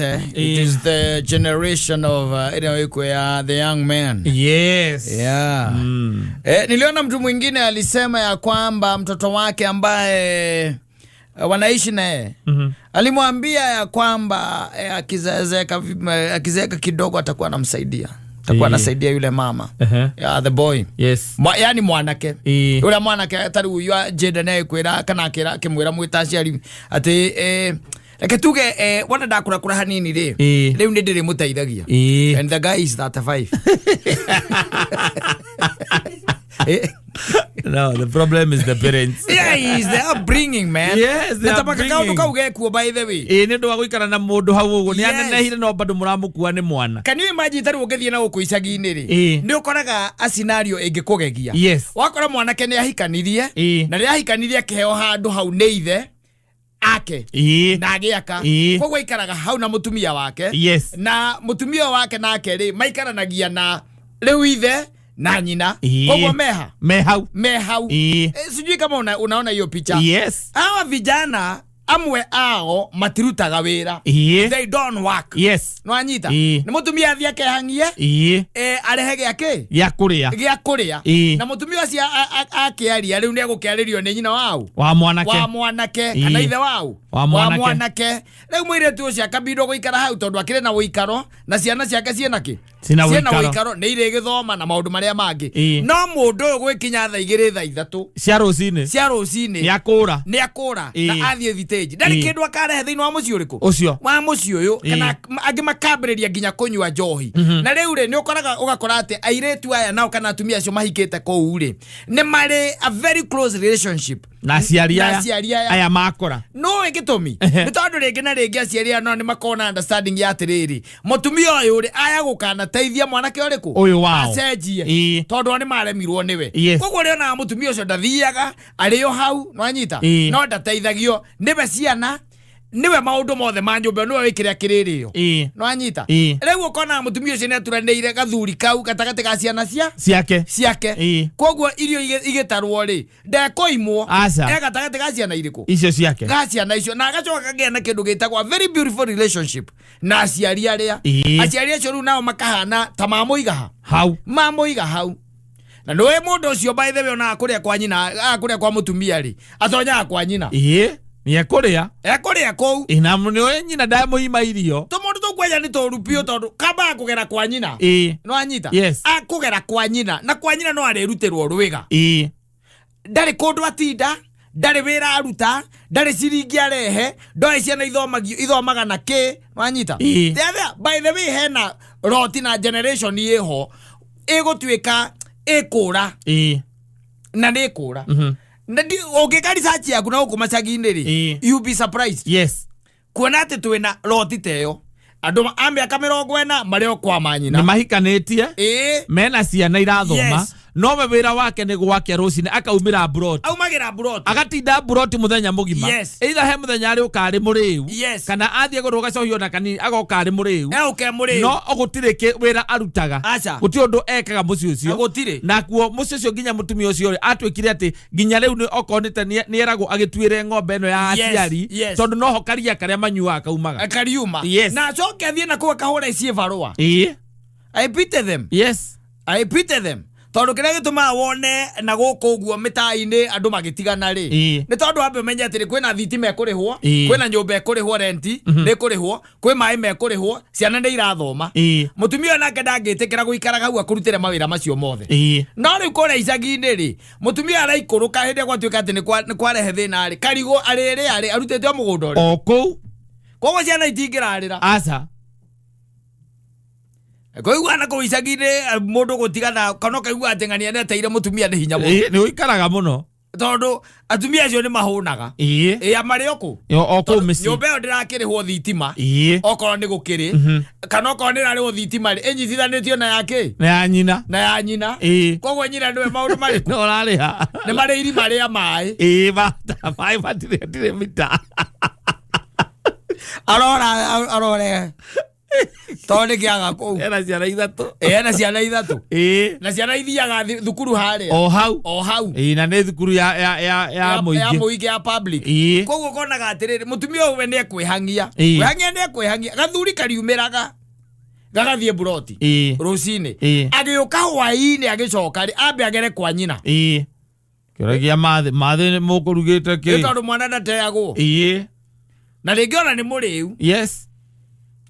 It is the generation of ĩno ĩkwe ya the young man. Yeah. Niliona mtu mwingine alisema ya kwamba mtoto wake ambaye wanaishi naye alimwambia ya kwamba akizeeka kidogo atakuwa anamsaidia, atakuwa anasaidia yule mama. Yeah, the boy. Yani mwanake uria mwanake tari uyu njenda naye kwira kana akira akimwira mwita aciari ati reke tuge wona ndakũrakũra hanini rĩ, rĩu nĩ ndĩrĩmũteithagia. And the guy is 35. No, the problem is the parents. Yeah, is the upbringing, man. Yes, the Na tabaka kaundu upbringing. kau gekuo, by the way. Ĩ, nĩ ũndũ wa gũikara na mũndũ hau ũguo nĩ anenehire no bado mũramũkua nĩ mwana. Can you imagine tarĩ ũngĩthiĩ na gũkũ icagi-inĩ rĩ, nĩ ũkoraga a scenario ĩngĩkũgegia. Wakora mwanake nĩ ahikanirie, na rĩrĩa ahikanirie akĩheo handũ hau nĩ ithe ake na agĩaka. Koguo aikaraga hau na mũtumia wake. Na mũtumia wake nake rĩ, maikaranagia na rĩu ithe na nyina. Koguo meha Me hau. Me hau. Sijui kama unaona hiyo picha. Yes. Hawa vijana amwe ao matirutaga wĩra. They don't work. Nwanyita? Nĩ mũtumia athiĩ akehangie, arehe gĩakĩ gĩa kũrĩa. Gĩa kũrĩa. Na mũtumia ũcio akĩaria rĩu nĩ egũkĩarĩrio nĩ nyina wau wa mwanake. Wa mwanake. Kana ithe wau. Wa mwanake. Mwanake. Rĩu mũirĩtu ũcio akambindwo gũikara hau tondũ akĩrĩ na ũikaro na ciana ciake ciĩna kĩ? Ciĩna Ciĩna ũikaro. ũikaro, nĩ irĩgĩthoma na maũndũ marĩa mangĩ. No mũndũ ũyũ gwĩkinya thaa 2, thaa 3 cia rũcinĩ cia rũcinĩ nĩ akũra. Nĩ akũra na athiĩ thitĩnji, ndarĩ kĩndũ akarehe thĩinĩ wa mũciĩ ũrĩkũ? Ũcio. Wa mũciĩ ũyũ. Kana angĩ makambĩrĩria nginya kũnyua njohi. Na rĩu rĩ, nĩ ũkoraga ũgakora atĩ airĩtu aya nao kana atumia acio mahikĩte kũu rĩ, nĩ marĩ a very close relationship na aciari na aya. Aciari aya. Aya makora. No gĩtũmi nĩ tondũ rĩngĩ na rĩngĩ aciari aya no nĩ makorwo na understanding ya atĩrĩrĩ, mũtumia ũyũ rĩ, aya gũkanateithia mwanake ũrĩkũ? Ũyũ wao. Acenjie. Tondũ o nĩ maremirwo nĩwe. Koguo rĩonaga mũtumia ũcio ndathiaga, arĩ o hau, nwanyita? No ndateithagio nĩwe, ciana nĩwe, maũndũ mothe ma nyũmba nĩwe wĩkĩrĩa kĩrĩrĩo. Nwanyita? Rĩu ũkona mũtumia ũcio nĩ aturanĩire gathuri kau gatagatĩ ga ciana cia ciake. Ciake. Koguo irio igĩtarwo rĩ, ndekũimwo. Aca. E gatagatĩ ga ciana irĩkũ? Icio ciake. Ga ciana icio, na agacoka kagĩa na kĩndũ gĩtagwo a very beautiful relationship na aciari arĩa aciari acio rĩu nao makahana ta mamũiga ha hau. Mamũiga hau. Na nĩwe mũndũ ũcio, by the way, onaga kũrĩa kwa nyina, kũrĩa kwa mũtumia rĩ, atonyaga kwa nyina. Ĩ, nĩ ekũrĩa. Ekũrĩa kũu. Ĩ, na nĩ nyina ndamũima irio. Tũmũndũ tũkwenya nĩ tũru biũ tondũ kambaga kũgera kwa nyina. Nĩwanyita? Yes. Akũgera kwa nyina, na kwa nyina no arĩrutĩrwo rwĩga. Ndarĩ kũndũ atinda, ndarĩ wĩra aruta, ndarĩ ciringi arehe, ndoĩ ciana ithomagio ithomaga na kĩ, wanyita? By the way, hena roti na generation ĩho ĩgũtuĩka ĩkũra na nĩ ĩkũra. Na ũngĩka research yaku na gũkũ macagi-inĩ rĩ, you be surprised kuona atĩ twĩna roti ta ĩyo, andũ a mĩaka 40 marĩ o kwa manyina. Nĩ mahikanĩtie, mena ciana irathoma. Nowe wĩra wake nĩ gwake rũcinĩ akaumĩra mburoti. Aumagĩra mburoti. Agatinda mburoti mũthenya mũgima. Either he mũthenya arĩ ũka arĩ mũrĩu kana athiĩ gũrũ gacohio na kanini agoka arĩ mũrĩu. Euke mũrĩu. No gũtirĩ wĩra arutaga. Aca. Gũtirĩ ũndũ ekaga mũciĩ ũcio. Gũtirĩ. Nakuo mũciĩ ũcio nginya mũtumia ũcio rĩ, atuĩkire atĩ nginya rĩu nĩ okorwo nĩ ta nĩeragwo agĩtuĩre ng'ombe ĩno ya aciari tondũ noho karia karĩa manyuaga kaumaga. Kariuma. Na acoke athiĩ na kũu akahũra ici barũa. I pity them. I pity them tondũ kĩrĩa gĩtũmaga wone na gũkũ ũguo mĩtaa-inĩ andũ magĩtigana rĩ, nĩ tondũ wambe ũmenye atĩrĩ, kwĩna thitima ĩkũrĩhwo, kwĩna nyũmba ĩkũrĩhwo, renti nĩ ĩkũrĩhwo, kwĩ maĩ mekũrĩhwo, ciana nĩ irathoma. Mũtumia ũyũ nake ndangĩtĩkĩra gũikaraga hau akũrutĩre mawĩra macio mothe. No rĩu kũrĩa icagi-inĩ rĩ, mũtumia araikũrũka hĩndĩ ĩrĩa gwatuĩka atĩ nĩ kwarehe thĩna rĩ, karigũ arĩrĩa rĩ arutĩte o mũgũnda ũrĩkũ? O kũu. Koguo ciana itingĩrarĩra. Aca. Kũigua na kũu icagi-inĩ, mũndũ gũtigana kana ũkaigua atĩ ng'ania nĩateire mũtumia nĩ hinya mũno. Ĩ, nĩ ũikaraga mũno. Tondũ atumia acio nĩ mahũnaga. Ĩ marĩ o kũ? O kũu mĩciĩ. Nyũmba ĩyo ndĩrakĩrĩhwo thitima. Okorwo nĩ gũkĩrĩ kana okorwo nĩ ĩrarĩhwo thitima rĩ, ĩnyitithanĩtio na ya kĩ? Na ya nyina. Na ya nyina. Koguo nyina nĩwe maũndũ marĩkũ? No ũrarĩha. Nĩ marĩ irima rĩa maĩ. Ĩ, mata maĩ matirĩ, hatirĩ mita. Arora arore. Tondũ nĩ kĩaga kũu. Ena ciana ithatũ. Ena ciana ithatũ. Ĩĩ. Na ciana ithiaga thukuru harĩa. O hau. O hau. Ĩĩ, na nĩ thukuru ya Ya mũingĩ. Mũingĩ, ya public. Ĩĩ. Koguo konaga atĩrĩrĩ, mũtumia ũyũ we nĩ ekwĩhangia. Ĩĩ. Kwĩhangia nĩ ekwĩhangia. Gathuri kariumĩraga gagathiĩ buroti rũcinĩ. Agĩũka hwaĩ-inĩ, agĩcoka rĩ, ambe agere kwa nyina. Ĩĩ, kĩoragia mathĩ mathĩ mũkũrugĩte Nĩ kĩ. tondũ mwana ndateagwo. Na rĩngĩ ona nĩ mũrĩu.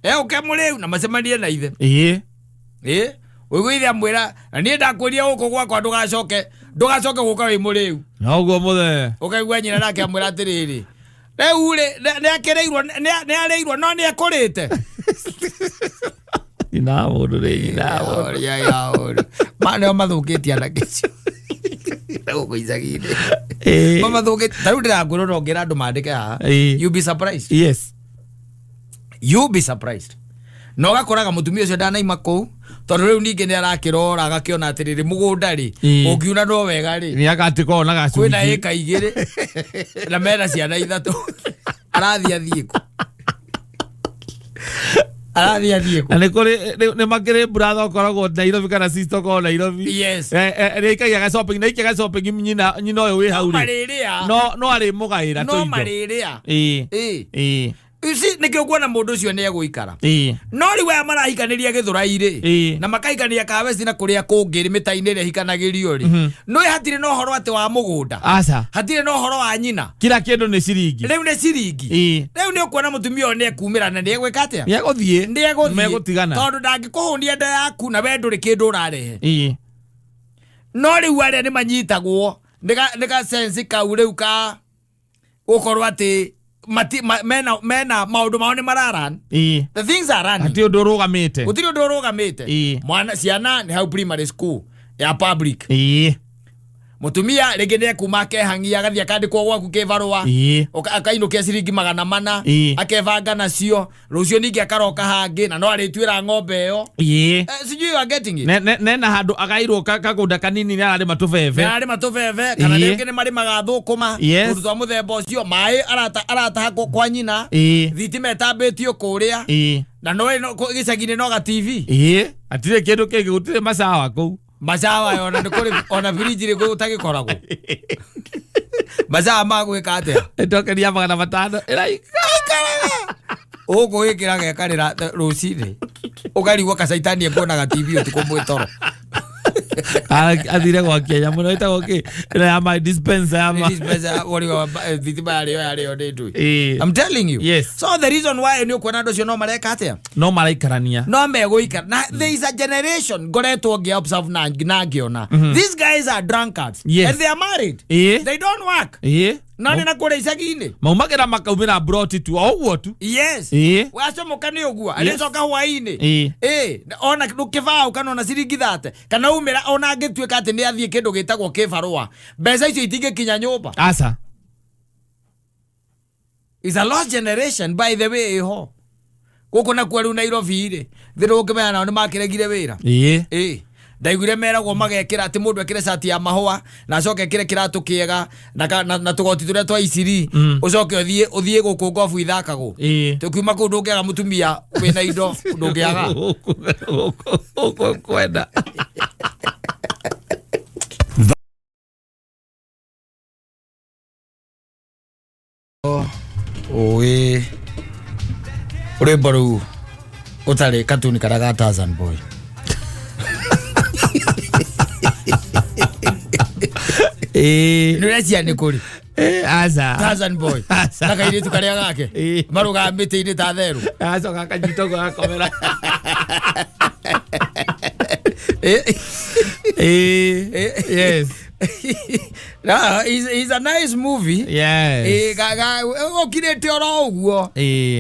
Eũke mũrĩu na macemanie na ithe. Ĩ ũigua ithe amwĩra, na niĩ ndakwĩria gũkũ gwakwa ndũgacoke, ndũgacoke gũka wĩ mũrĩu. Noguo mũthee. Ũkaigua nyina nake amwĩra atĩrĩrĩ, rĩu rĩ, nĩ akĩrĩirwo, nĩ arĩirwo, no nĩ ekũrĩte. Nyina wa mũndũ nĩ nyina wa mũndũ. Ũrĩa ya ũru. Ma nĩo mathũkĩtie anake acio na gũkũ icagi-inĩ. Mamathũkĩtie. Ta rĩu ndĩrakwĩra ona ũngĩra andũ mandĩke haha, you be surprised. You be surprised. Na ũgakoraga mũtumia ũcio ndanaima kũu, tondũ rĩu ningĩ nĩ arakĩrora agakĩona atĩrĩrĩ, mũgũnda rĩ, ũngiuna no wega rĩ, Nĩ agatĩkorwo na kwĩna gacunjĩ. ĩka 2 na mena ciana 3, arathiĩ athiĩ kũ? Arathiĩ athiĩ kũ? Na nĩ kũrĩ nĩ makĩrĩ brother ũkoragwo Nairobi kana sister ũkoragwo Nairobi. Nĩ aikagia ga shopping, na aikagia shopping nyina nyina ũyũ wĩ hau rĩ. Marĩrĩa. No arĩmũgaĩra No tũindo. marĩrĩa. Ĩĩ. Ĩĩ. Ĩĩ. You see, nĩkĩo kuona mũndũ ũcio nĩ egũikara. No rĩu aya marahikanĩria Gĩthũrai rĩ, na makahikania Kaweci na kũrĩa kũngĩ rĩ, mĩta-inĩ ĩrĩa ĩhikanagĩrio rĩ, nĩ hatirĩ na ũhoro atĩ wa mũgũnda. Aca. Hatirĩ na ũhoro wa nyina. Kila kĩndũ nĩ ciringi. Rĩu nĩ ciringi. Rĩu nĩ ũkuona mũtumia ũyũ nĩ ekumĩra na nĩ egwĩka atĩa? Nĩ egũthiĩ. Nĩ egũthiĩ. Megũtigana. Tondũ ndangĩkũhũnia nda yaku na we ndũrĩ kĩndũ ũrarehe. No rĩu arĩa nĩ manyitagwo nĩ ga sense kau rĩu ka gũkorwo atĩ mati, ma, mena, mena maũndũ mao nĩ mararan. The things are running. Hatirĩ ũndũ ũrũgamĩte. Gũtirĩ ũndũ ũrũgamĩte. Mwana, ciana nĩ hau primary school ya public. Mũtumia rĩngĩ nĩ ekuma akehangia agathiĩ akandĩkwo gwaku kĩbarũa. Akainũkia ciringi 400. Akebanga nacio. Rũciũ ningĩ akaroka hangĩ na no arĩtuĩra ng'ombe ĩyo. Sijui you are getting it. Nena handũ agairwo kagũnda kanini nĩ ararĩma tũbebe. Nĩ ararĩma tũbebe, kana rĩngĩ nĩ marĩmaga thũkũma. Tũndũ twa mũthemba ũcio, maĩ arataha kwa nyina. Thitima ĩtambĩtio kũrĩa. Na no ĩno gĩcagi-inĩ no ga TV. Hatirĩ kĩndũ kĩngĩ, gũtirĩ macawa kũu. Macawa ona nĩ kũrĩ, ona fridge rĩ gũtagĩkoragwo. Macawa ma gwĩka atĩa? Ĩtokeria 500 ĩraikara. Ũgũgĩkĩra gekarĩra rũcinĩ. Ũkarigwo kacaitani ekuonaga TV ũtukũ mwĩtoro. Athire gwakia nyamũ ĩno ĩtagwo kĩ? Ĩno ya ma dispenser ya ma. Dispenser, wori wa thitima yarĩo yarĩo nĩ ndũĩ. I'm telling you. Yes. So the reason why nĩ ũkuona andũ acio no mareka atĩa? No maraikarania. No megũikara. Na there is a generation ngoretwo ngĩ observe na ngĩona. These guys are drunkards. Yes. And they are married. They don't work. No nĩ na kũrĩa icagi-inĩ. Maumagĩra makaumĩra broti tu, o ũguo tu. Yes. Wacomoka nĩ ũguo. Arĩcoka hwaĩ-inĩ. Ona kĩbaũ kana ona ciringi 30. Kana umĩra ona angĩtuĩka atĩ nĩ athiĩ kĩndũ gĩtagwo kĩbarũa. Mbeca icio itingĩkinya nyũmba. Aca. It's a lost generation by the way ĩho. Gũkũ nakuo rĩu Nairobi rĩ, thĩ ndũngĩmenya nao nĩ makĩregire wĩra. Ndaiguire meragwo magekĩra atĩ mũndũ ekĩre cati ya mahũa na acoke ekĩre kĩratũ kĩega na tũgoti tũrĩa twa iciri, ũcoke ũthiĩ gũkũ ngobu ithakagwo. Tũkiuma kũu ndũngĩaga mũtumia wĩna indo, ndũngĩaga. Gũkũ kwenda. Ũĩ rwĩmbo rũu ũtarĩ katuni karĩa ga Tarzan Boy. Nĩ ũreciria nĩ kũrĩ? Aca. Tarzan Boy. Aca. Na kairĩtu karĩa gake. Marũgaga mĩtĩ-inĩ ta therũ. Acoka akanyita ũguo agakomera. Yes. No, it's a nice movie. Yes. Ũkirĩte oro ũguo.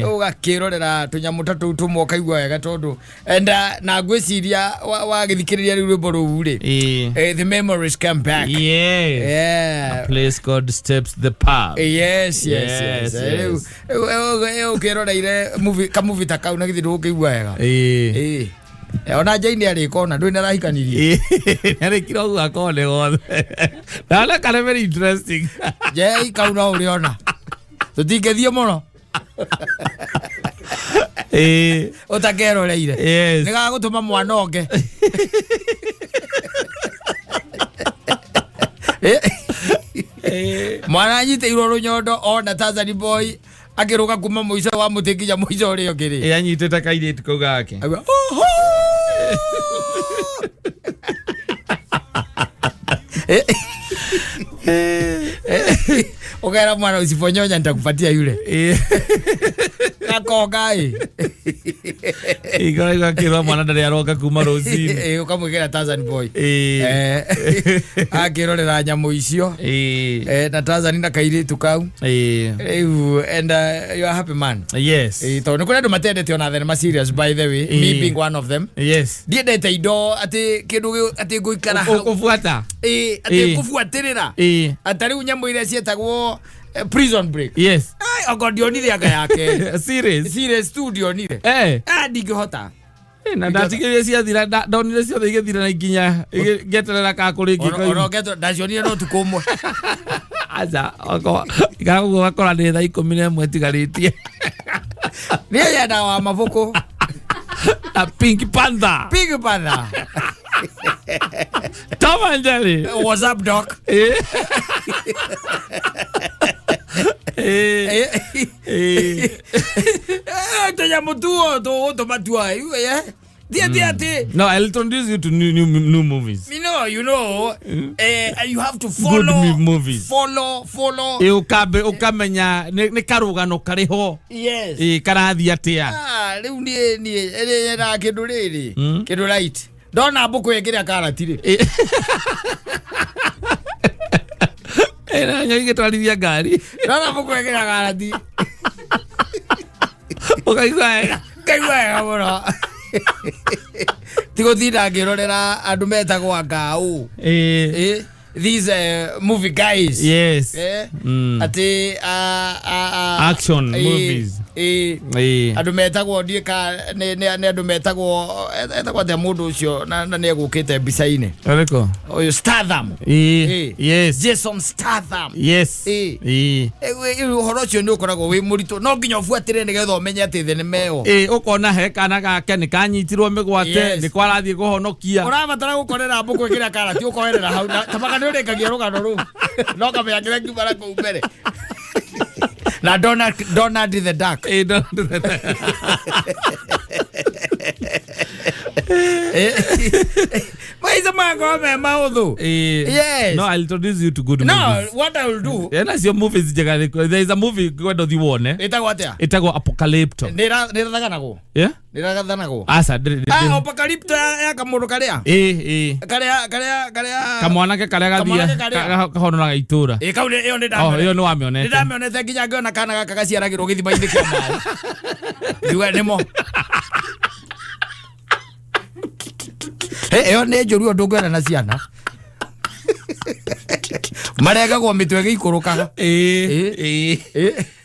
Ũgakĩrorera tũnyamũ ta tũu tũmwe ũkaigua wega tondũ and na ngwĩciria wagĩthikĩrĩria rĩu rwĩmbo rũu rĩ. The memories come back. Yes. Yeah. A place called Steps the Pub. Yes, yes, Yes, yes. yes. Rĩu ũkĩroreire movie, ka movie ta kau na githĩ ndũgũkĩigua wega. Ona Jane arĩ kona, ndũĩ nĩarahikanirie. Nĩarĩkire ũguo akone gothe. Ndona karĩ very interesting. Jei kau no ũrĩona. Tũtingĩthiĩ mũno. Ũtakeroreire. Yes. Nĩ gagũtũma mwana onge. Mwana anyitĩirwo rũnyondo ona Tanzania boy akĩrũga kuma mũico wa mũtĩ nginya mũico ũrĩa ũngĩ rĩ. Anyitĩte kairĩtu kau gake. Auga, "Oho!" Ũkera mwana usiponyonya nitakupatia yule. Gakonga ĩ. Ikoraigua akĩrwo mwana ndarĩ aroka kuma rũcinĩ. Ũkamwĩkĩra Tanzan boy. Akĩrorera nyamũ icio. Na Tanzan na kairĩtu kau. Rĩu and you are a happy man. Yes. Tondũ nĩ kũrĩ andũ matendete ona thenema serious, by the way, me being one of them. Ndiendete indo atĩ kĩndũ atĩ ngũikara hau. Ũkũbuata. Atĩ ngũbuatĩrĩra. Ata rĩu nyamũ iria ciĩtagwo Prison Break. Ai, okorwo ndionire anga yake. Serious. Serious tu ndionire. Ah, ndingĩhota. Na ndatigĩrire ciathira, ndonire ciothe igĩthira na ikinya ngĩeterera kakũrĩ Ona ũngetwo ndacionire no tukũ ũmwe. Aca, ikara ũguo ũgakora nĩ thaa 11 ĩtigarĩtie. Niĩ nyendaga wa mabuku. Na Pink Panther. Pink Panther. Tom and Jerry. What's up, doc? Tũnyamũ tuo tũgũtũmatua thiĩ thiĩ atĩ No, I'll introduce you to new movies. You have to follow. Good movies. Follow, follow. Ũkambe ũkamenya nĩ karũgano karĩ ho. Karathiĩ atĩa. Ah, rĩu niĩ ĩrĩ nyendaga kĩndũ rĩrĩ kĩndũ right ndona mbũkũ ĩkĩrĩa karati rĩ. Na nyoni igĩtwarithia ngari. Ndona mbũkũ ĩkĩrĩa karati. Ũkaigua wega. Ngaigua wega mũno tigũtinda ngĩrorera andũ metagwo angaũ. These movie guys. Atĩ Action movies. Andũ metagwo ndiĩ ka nĩ andũ metagwo etagwo atĩa mũndũ ũcio na nĩ egũkĩte mbica-inĩ. Ũrĩkũ? Ũyũ Statham. Jason Statham. Ũhoro ũcio nĩ ũkoragwo wĩ mũritũ, no nginya ũbuatĩre nĩgetha ũmenye atĩ thenema ĩyo. Ũkona he kana gake nĩ kanyitirwo mĩgwate. Nĩ kwarathiĩ kũhonokia. Ũrabatara gũkorera mbũkũ ĩkĩrĩa karati ũkoerera hau tabaka nĩ ũrĩkagia rũgano rũu no kamenya kĩrĩa kiuma na kũu mbere na Donald the Duck. Donald the Duck. Maica makorwo me maũthũ. Yes. No, I'll introduce you to good No, movies. what I will do. Nacio movies njega there is a movie kwenda ũthiĩ wone. Ĩtagwo atĩa? Ĩtagwo Apocalypto. Nĩ ĩrathanagwo? Yeah? Nĩ ĩrathanagwo? Aca, Ah, Apocalypto ya kamũndũ karĩa? Ĩ. Karĩa karĩa karĩa Kamwanake karĩa Kamwanake gathia karĩa. kahonoraga itũra. Ĩ, kau ĩyo nĩ Oh, ĩyo ndamĩonete. nĩ wamĩonete. Nĩ ndamĩonete nginya ngĩona kana gaka gaciaragĩrwo gĩthima-inĩ kĩa maĩ. Ngiuga nĩmo. Ĩyo nĩ njũru ũndũ ngwenda na ciana. Marengagwo mĩtwe ĩgĩikũrũkaga.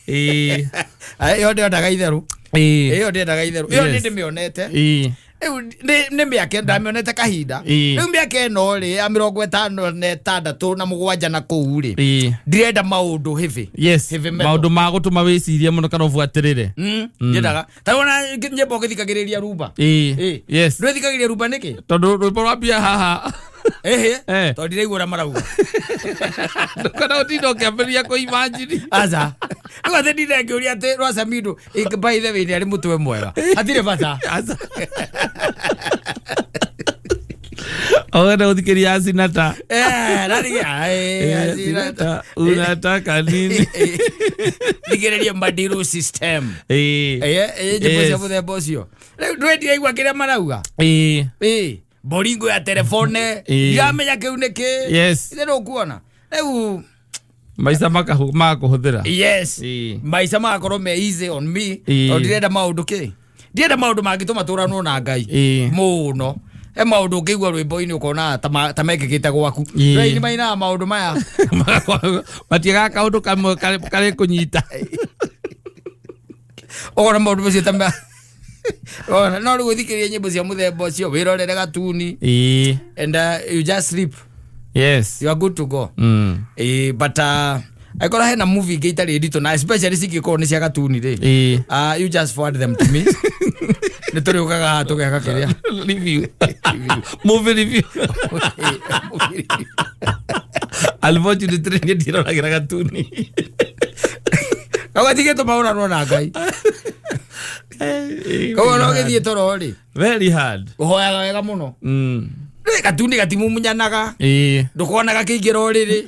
Ĩyo ndĩendaga itherũ. Ĩyo ndĩendaga itherũ. Ĩyo nĩ ndĩmĩonete. Rĩu nĩ mĩaka ndamĩonete kahinda. Rĩu mĩaka ĩno rĩ ya 56 na 7 na kũu rĩ. Ndirenda maũndũ heavy. Heavy metal. Maũndũ ma gũtũma wĩcirie mũno kana ũbuatĩrĩre. Nyendaga. Ta wona nyĩmbo ũgĩthikagĩrĩria rumba. Ndwĩthikagĩrĩria rumba nĩkĩ? Tondũ rwĩmbo rwambia haha. Ĩhĩ. Tondũ ndiraigua ũrĩa marauga. Kana ũtinda ũkĩambĩrĩria kũ-imagine. Aca. Rĩu atĩ ndinde ngĩũria atĩ rwa Samido by the way nĩ arĩ mũtwe mwega. Hatirĩ bata. Aca. Ũgenda gũthikĩria Asinata. Asinata. Unataka nini? Thikĩrĩria Madiru System. Nyĩmbo cia mũthemba ũcio. Rĩu ndwĩ ndiraigua kĩrĩa marauga. Boringo ya telefone. Ndiramenya kĩu nĩ kĩ. Ithe ndũkuona. Rĩu Maica makũhũthĩra. Yes. Maica magakorwo me easy on me. Tondũ ndirenda maũndũ kĩ? Ndirenda maũndũ mangĩtũma tũranwo na Ngai. Mũno. He maũndũ ũngĩigua rwĩmbo-inĩ ũkona ta mekĩkĩte gwaku. Rĩu nĩ mainaga maũndũ maya. Matiagaga kaũndũ kamwe karĩ kũnyita. Ũkona maũndũ macio ta Ona, no rĩu ũthikĩrĩrie nyĩmbo cia mũthemba ũcio, wĩrorere gatuni. And you just sleep. You are good to go. But Angĩkorwo hena movie ingĩ itarĩ nditũ na especially cingĩkorwo nĩ cia gatuni rĩ, you just forward them to me, nĩ tũrĩũkaga haha tũgeka kĩrĩa. Review, movie review. Unfortunately, niĩ ndiroragĩra gatuni. Kau gatigĩtũma ũranwo na Ngai. Koguo no gĩthiĩ toro rĩ, Very hard. Ũhoyaga wega mũno. Rĩ, gatuni gatimumunyanaga. Ndũkonaga kĩingĩra ũrĩrĩ,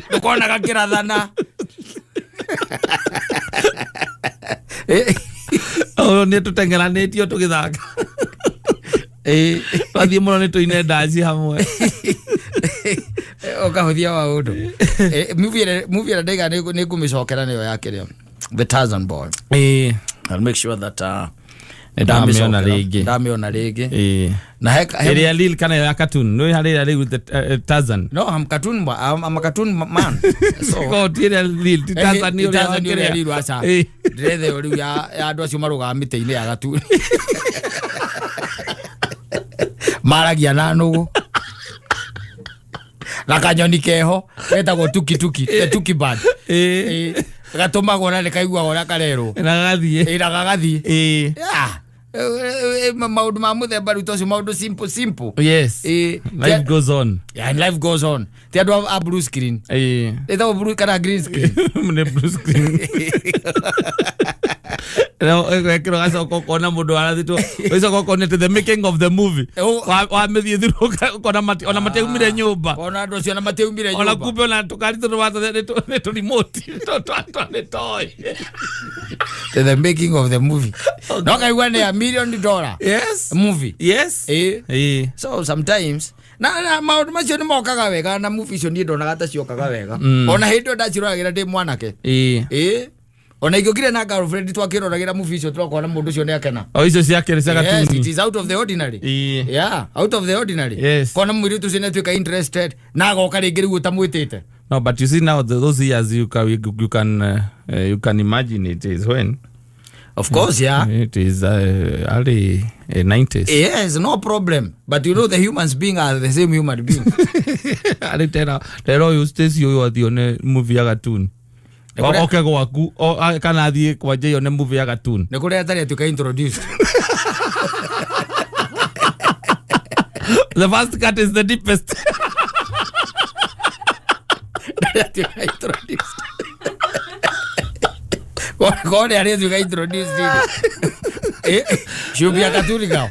ndũkonaga kĩrathana. O nĩ tũteng'eranĩtio tũgĩthaka. Twathiĩ mũno nĩ tũine ndaci hamwe. Ũkahũthia maũndũ. Movie ĩrĩa ndaiga nĩ ngũmĩcokera nĩyo ya kĩrĩa, The Tarzan Boy. I'll make sure that nĩ Ndamĩona ndamĩcokera. Rĩngĩ. Ndamĩona rĩngĩ. Na he, Ĩrĩa real kana ya cartoon? Nĩ harĩ ĩrĩa rĩu, the Tarzan. No, I'm cartoon I'm a cartoon man, so Ko ti ĩrĩa real, ti Tarzan Ti ũrĩa Tarzan ũrĩa wakĩrĩa. real, aca. Ndĩretha ĩyo rĩu ya andũ acio marũgaga mĩtĩ-inĩ ya gatuni, maragia na nũgũ na kanyoni keho getagwo tuki tuki, the tuki bird. Gatũmagwo na nĩ kaiguaga ũrĩa karerwo. Na gagathiĩ. Na gagathiĩ. Yeah. Maũndũ ma mũthemba rĩu ta ũcio, maũndũ simple simple. Life goes on. Yeah, and life goes on. Ti andũ a blue screen. Ĩtagwo blue kana green screen? Nĩ blue screen. No wekĩrwo gacoka ũkona mũndũ arathitwo, ũgacoka ũkona atĩ the making of the movie. Wamĩthiĩ through, ũkona ona matiaumire nyũmba. Ona andũ acio ona matiaumire Ona nyũmba. Kumbe ona tũkari tũrũ watho nĩ tũrimoti nĩ toy. The making of the movie no kaigua nĩ a $1 million movie. So sometimes na maũndũ macio nĩ mokaga wega, na movie icio niĩ ndonaga ta ciokaga wega. Ona hĩndĩ ĩyo ndaciroragĩra ndĩ mwanake. Ona ingĩokire na girlfriend, twakĩroragĩra movie icio, tũrakona mũndũ ũcio nĩ akena. O icio ciake cia Yes, it gatuni. is out of the ordinary. Yeah, out of the ordinary. Kona mũirĩtu ũcio nĩ atuĩka interested na agoka rĩngĩ rĩu ũtamwĩtĩte. No, but you see now, those years you can imagine it is when Of course, yeah. It is early 90s. Yes, no problem, but you know the humans being are the same human being. Arĩ tera tera ũyũ Stacy ũyũ athiĩ one movie ya cartoon. Oke gwaku kana athiĩ kwa Jay one movie ya cartoon. Nĩ kũrĩa atarĩ atuĩka introduced. The first cut is the deepest. Ndarĩ atuĩka introduced. Kore arĩ atuĩka introduced rĩ. Ciũmbi ya katuni kao.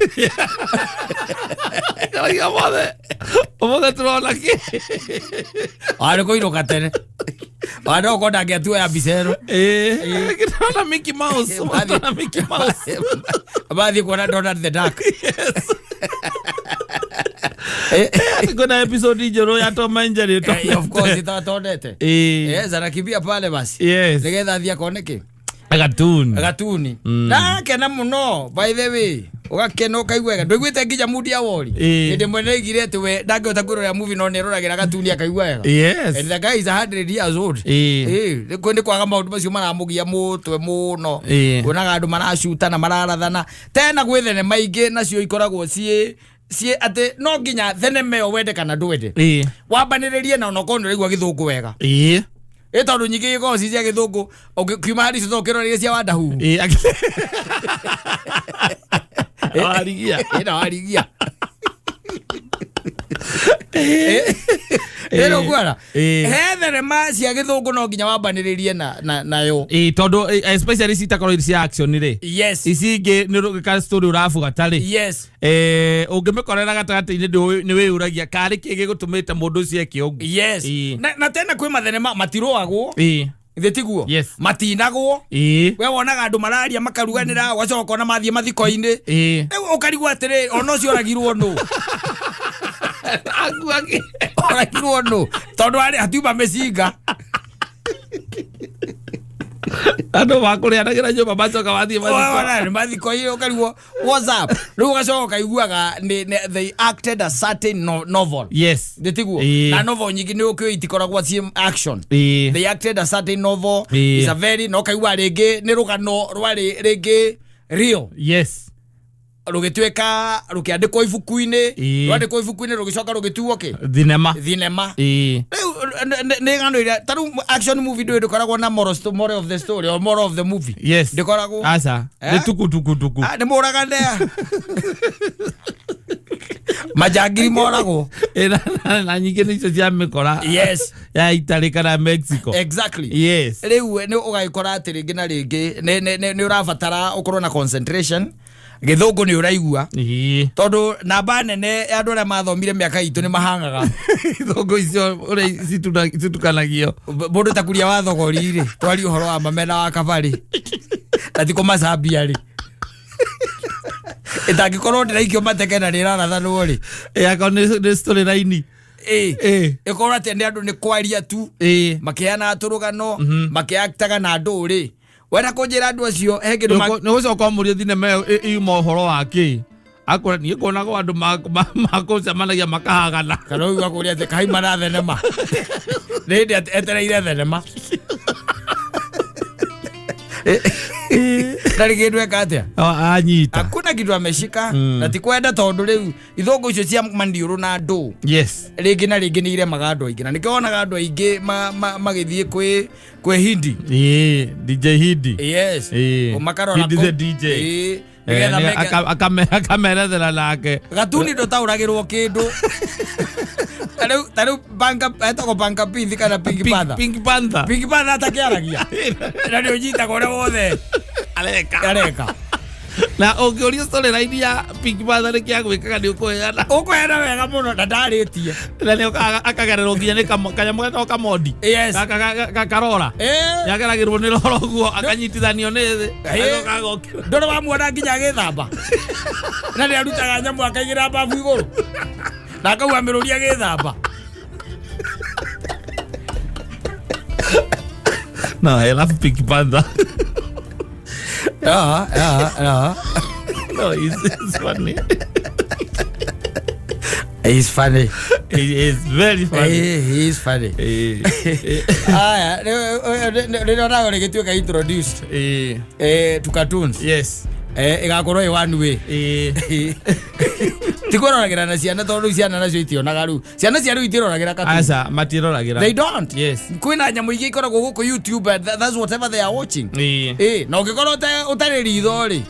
Karagia mothe ũmũthĩ tũrona kĩ? Arĩ kũinũka tene. Ona no ũkorwo ndangĩatuoya mbica ĩno. Tũrona Mickey Mouse. Tũrona Mickey Mouse. Mathiĩ kuona Donald the Duck. Atĩ kwĩna episode njerũ ya Tom and Jerry. Of course itatonete. Yes, anakimbia pale basi. Nĩgetha athiĩ akone kĩ? Cartoon. Gatuni. Ndakena mũno, by the way. Ũgakena ũkaigua wega. Ndũiguĩte nginya Mundi Awori. Hĩndĩ ĩmwe nĩaigire atĩ we ndangĩhota kwĩrorera movie no nĩeroragĩra gatuni akaigua wega. And the guy is 100 years old. Nĩ kwaga maũndũ macio maramũgia mũtwe mũno. Kuonaga andũ maracutana, mararathana. Tena gwĩ thenema ingĩ nacio ikoragwo ciĩ atĩ no nginya thenema ĩyo wende kana ndwende. Wambanĩrĩrie na onokorwo nĩ ũraigua gĩthũngũ wega. Ĩ tondũ nyingĩ ikoragwo ci cia gĩthũngũ, ũkiuma harĩ icio ũkĩroreire cia Wandahuhu. Warigia. Ĩ na warigia. Ĩ ũguona. He thenema cia gĩthũngũ no nginya wambanĩrĩrie na nayo. Tondũ especially citakorwo irĩ cia action rĩ. Ici ingĩ nĩ ka story ũrabuata rĩ. Ũngĩmĩkorera gatagatĩ-inĩ nĩ wĩyũragia karĩ kĩ gĩgũtũmĩte mũndũ ũcio eke ũguo. Na tena kwĩ mathenema matirũagwo. Ithe tiguo? Yes. Matinagwo. We wonaga andũ mararia makaruganĩra, ũgacoka ũkona mathiĩ mathiko-inĩ. Rĩu ũkarigwo atĩrĩ, ona ũcio oragirwo nũ? Akuaki. Oragirwo nũ? Tondũ arĩ hatiuma mĩcinga. Andũ makũrĩanagĩra nyũmba macoka mathiĩ mathiko. Wona nĩ mathiko-inĩ ũkarigwo what's up? Rĩu ũgacoka ũkaiguaga they acted a certain novel. Nĩ tiguo? Na novel nyingĩ nĩ ũkĩũĩ itikoragwo ciĩ action. They acted a certain novel. It's a very, na ũkaigua rĩngĩ nĩ rũgano rwarĩ rĩngĩ real. Rũgĩtuĩka rũkĩandĩkwo ibuku-inĩ. Rwandĩkwo ibuku-inĩ, rũgĩcoka rũgĩtuo kĩ? Thinema. Thinema. Rĩu nĩ ng'ano iria ta rĩu action movie ndũĩ ndũkoragwo na moral of the story or moral of the movie. Ndĩkoragwo. Aca. Eh? Nĩ tuku tuku tuku. Ah, nĩ mũragane, majangiri moragwo. Na nyingĩ nĩ icio cia mĩkora ya Italy kana Mexico. Rĩu nĩ ũgagĩkora atĩ rĩngĩ na rĩngĩ nĩ ũrabatara ũkorwo na concentration, gĩthũngũ nĩ ũraigua, tondũ namba nene ya andũ arĩa mathomire mĩaka itũ nĩ mahangaga. Ithũngũ icio ũrĩa citukanagio. Mũndũ ta Kuria wa Thogori rĩ, twari ũhoro wa mamena wa kabarĩ na ti kũmacambia rĩ, ĩtangĩkorwo ndĩraikio mateke na rĩrarathanwo rĩ. Akorwo nĩ story line. Ĩkorwo atĩ nĩ andũ nĩ kwaria tu, makĩheanaga tũrũgano, makĩaktaga na andũ rĩ, wenda kũnjĩra andũ acio he kĩndũ Nĩ gũcoka ũmũrie thinema ĩyo yuma ũhoro wa kĩ, akwĩra niĩ kuonagwo andũ makũcemanagia makahagana. Kana ũigua kũria atĩ kaima na thenema, nĩ hĩndĩ etereire thenema, ndarĩ kĩndũ eka atĩa. Anyita. Hakuna kitu ameshika. Na ti kwenda, tondũ rĩu ithũngũ icio cia maniũrũ na andũ rĩngĩ na rĩngĩ nĩ iremaga andũ aingĩ, na nĩkĩo wonaga andũ aingĩ magĩthiĩ kwĩ Hindi. DJ Hindi. Makarora Hindi the DJ. Nĩgetha Akamerethera nake. Gatuni ndũtaũragĩrwo kĩndũ. Ta rĩu Banga, etagwo Banga Pink kana Pink Panther? Pink Panther. Pink Panther atakĩaragia na nĩ ũnyitaga ũrĩa wothe areka. Areka. Na ũngĩũrio story line ya Pink Panther nĩ kĩa gwĩkaga, nĩ ũkũheana. Ũkũheana wega mũno na ndarĩtie. Na nĩ akagererwo nginya nĩ kanyamũ getagwo kamondi. Gaka karora. Yageragĩrwo nĩ roro ũguo, akanyitithanio nĩ thĩ, agoka agokĩra. Ndũrĩ wamuona nginya agĩthamba, na nĩ arutaga nyamũ akaigĩra babu igũrũ na akaua mĩrũri agĩthamba. No, I love Pink Panther. No, it's funny. He's funny. It is very funny. He is funny. Aya, rĩrĩa nayo rĩgĩtuĩka introduced to cartoons, ĩgakorwo ĩ one way. Ti kwĩroragĩra na ciana, tondũ rĩu ciana nacio itionaga, rĩu ciana cia rĩu itiroragĩra cartoon. Aca, matiroragĩra. They don't. Kwĩna nyamũ ingĩ ikoragwo gũkũ YouTube and that's whatever they are watching. Na ũngĩkorwo ũtarĩ ritho rĩ,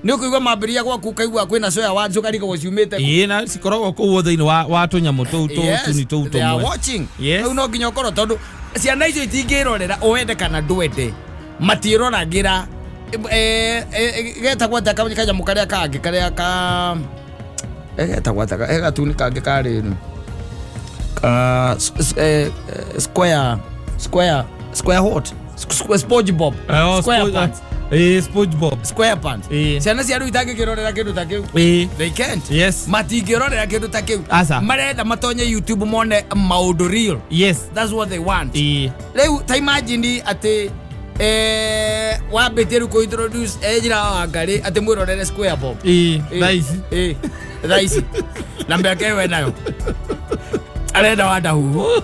nĩ ũkũigua mambĩrĩria gwaku, ũkaigua kwĩna soya words, ũkarigagwo ciumĩte kũ. Na cikoragwo kũu thĩinĩ wa tũnyamũ tũu tũtuni tũu They are tũmwe. watching. Rĩu no nginya ũkorwo, tondũ ciana icio itingĩrorera, ũwende kana ndwende, matiĩroragĩra. Getagwo atĩa kanyamũ karĩa kangĩ, karĩa ka getagwo atĩa, he gatuni kangĩ karĩ ka square square what, SpongeBob. Oh, Square Pants. SpongeBob. Square Pants. Ciana cia rĩu itangĩkĩrorera kĩndũ ta kĩu. They can't. Matingĩrorera kĩndũ ta kĩu. Aca. Marenda matonye YouTube mone maũndũ real. That's what they want. Rĩu ta imagine atĩ wambĩtie rĩu kũ introduce njĩra wa Wangarĩ atĩ mwĩrorere Square Bob. Thaa ici. Thaa ici na mĩaka ĩyo enayo arenda wa ndahuhu.